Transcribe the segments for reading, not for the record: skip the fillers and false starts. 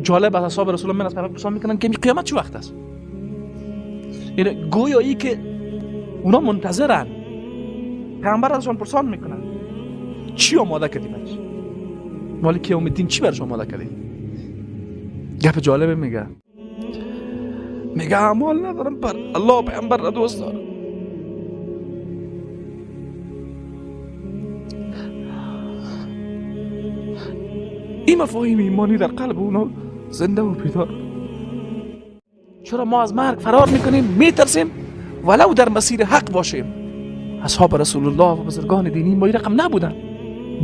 جالب از اصحاب رسول الله من از پیامبر پرسان میکنن که قیامت چه وقت است. یعنی گویا ای که اونا منتظرن، پیامبر ازشان پرسان میکنن چی آماده کردی برش؟ مالک یوم الدین چی برش آماده کردی؟ گپ جالبه میگه، میگه اعمال ندارم پر الله پیامبر را دوست دارم. این مفاهیم ایمانی در قلب اونا زنده و بیدار. چرا ما از مرگ فرار میکنیم، میترسیم ولو در مسیر حق باشیم؟ اصحاب رسول الله و بزرگان دینی ما این رقم نبودن.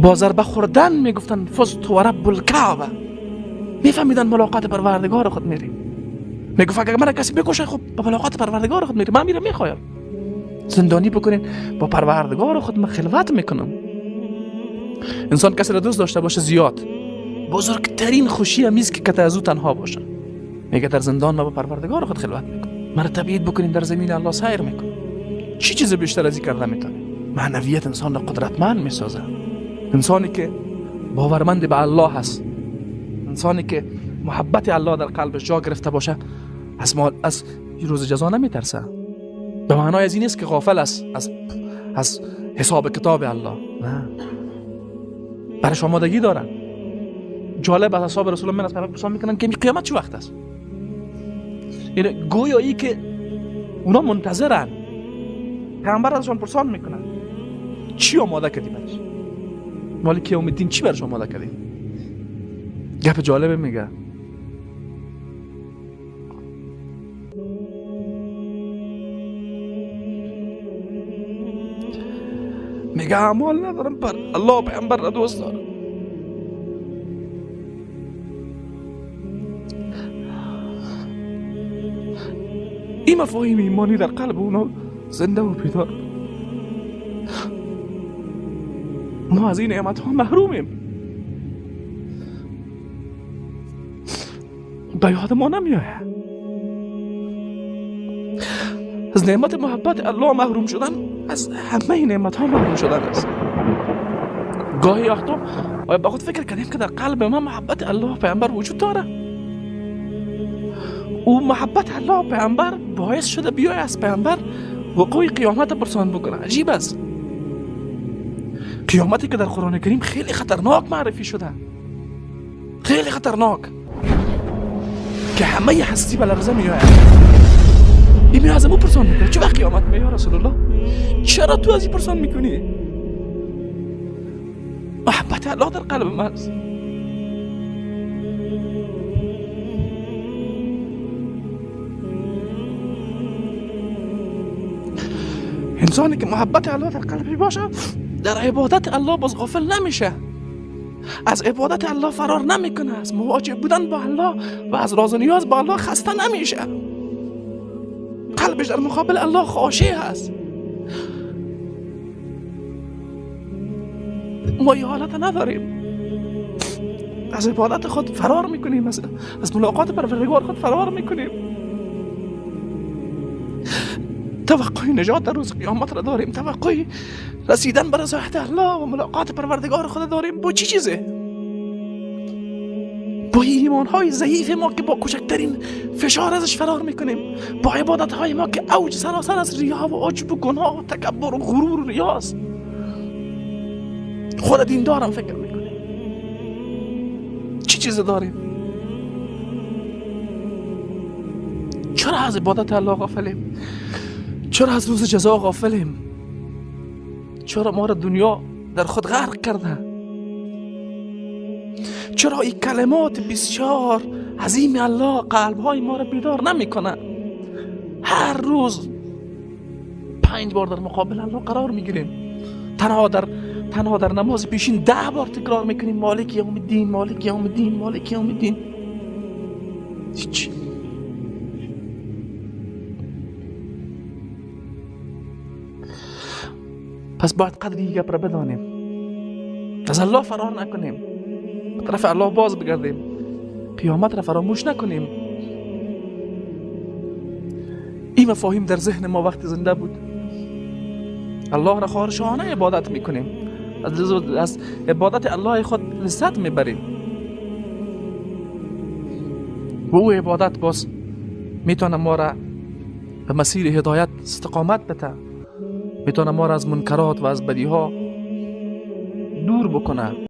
با ضربه خوردن میگفتن فزت و رب الکعبه، میفهمیدن ملاقات پروردگار خود میریم. میگفت اگر من کسی بکشه خب با ملاقات پروردگار خود میریم، من میرم میخوایم زندانی بکنین با پروردگار خود من خلوت میکنم. انسان کسی را دوست داشته باشه زیاد، بزرگترین خوشی هم است که از او تنها باشه. میگه در زندان ما با پروردگار خود خلوت میکنم، مرا تبعید بکنین در زمین الله سیر میکنم. چی چیز بیشتر از این کرده میتونه؟ معنویت انسان را قدرتمند میسازه. انسانی که باورمند به الله هست، انسانی که محبت الله در قلبش جا گرفته باشه، از روز جزا نمیترسه. به معنای از این نیست که غافل است از حساب کتاب الله، نه، برش آمادگی دارن. جالب از اصحاب رسول الله من از پیامبر پرسان میکنن که قیامت چه وقت است. یعنی گویا ای که اونا منتظرن، پیامبر ازشان پرسان میکنن چی آماده کردی برش؟ مالک یوم الدین چی برش آماده کردی؟ گپ جالبه میگه، میگه اعمال ندارم پر الله پیامبر را دوست دارم. این مفاهیم ایمانی در قلب اونا زنده و بیدار. ما از این نعمت ها محرومیم، به یاد ما نمیآید. از نعمت محبت الله محروم شدن از همه نعمت ها محروم شدن است. گاهی وقتا آیا با خود فکر کردیم که در قلب ما محبت الله پیامبر وجود داره؟ او محبت الله پیامبر باعث شده بیای از پیامبر وقوع قیامت پرسان بکنه. عجیب است. قیامتی که در قرآن کریم خیلی خطرناک معرفی شده، خیلی خطرناک، که همه هستی به لرزه میآید. این از او پرسان میکنه چه وقت قیامت میاد یا رسول الله؟ چرا تو از این پرسان میکنی؟ محبت الله در قلب من است. انسانی که محبت الله در قلبش باشه در عبادت الله باز غافل نمیشه، از عبادت الله فرار نمیکنه، از مواجه بودن با الله و از راز و نیاز با الله خسته نمیشه. قلبش در مقابل الله خاشع هست. ما یه حالت نداریم، از عبادت خود فرار میکنیم، از ملاقات پروردگار خود فرار میکنیم. توقع نجات در روز قیامت را داریم، توقع رسیدن به رضایت الله و ملاقات پروردگار خود داریم. با چی چیزه؟ با ایمان های ضعیف ما که با کوچکترین فشار ازش فرار میکنیم، با عبادت های ما که اوج سراسر از ریا و عجب و گناه و تکبر و غرور و ریاست. خود دیندارم فکر میکنیم. چی چیز داریم؟ چرا از عبادت الله غافلیم؟ چرا از روز جزا غافلیم؟ چرا ما را دنیا در خود غرق کرده؟ چرا این کلمات بسیار عظیم الله قلبهای ما را بیدار نمیکنه؟ هر روز 5 بار در مقابل الله قرار میگیریم. تنها در نماز پیشین 10 بار تکرار میکنیم مالک یوم الدین، مالک یوم الدین، مالک یوم الدین. هیچ. پس باید قدر این گپ را بدانیم، از الله فرار نکنیم، به طرف الله باز بگردیم، قیامت را فراموش نکنیم. این مفاهیم در ذهن ما وقتی زنده بود، الله را خارشانه عبادت میکنیم، از عبادت الله خود لذت میبریم. و او عبادت باز میتونه ما را به مسیر هدایت استقامت بده، میتونه ما را از منکرات و از بدی ها دور بکنه.